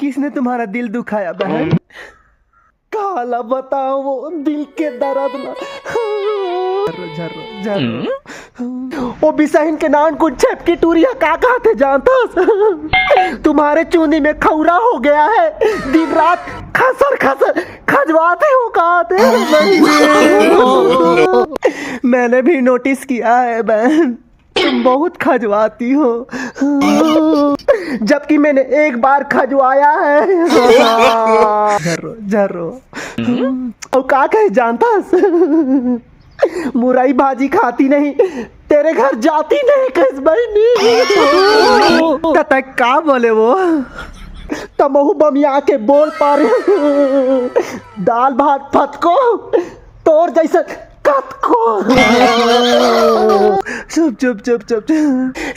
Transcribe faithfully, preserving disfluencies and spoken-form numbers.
किसने तुम्हारा दिल दुखाया बहन? काला बताओ वो दिल के दर्द ला। झर्रो, झर्रो, झर्रो। वो बिसहिन के नान को छेप के टूरिया का कहते जानता? तुम्हारे चूंदी में खौरा हो गया है, दिन रात खसर खसर खजवाते हो कहते। मैंने भी नोटिस किया है बहन, तुम बहुत खजवाती हो, जबकि मैंने एक बार खजवाया है। झर्रो, झर्रो। और का कहे जानता? मुरई भाजी खाती नहीं, तेरे घर जाती नहीं कस बहनी। त तक का बोले वो? तमहू बमिया के बोल पारे। दाल भात फतको, तोर जैसे कतको। चुप, चुप, चुप, चुप, चुप।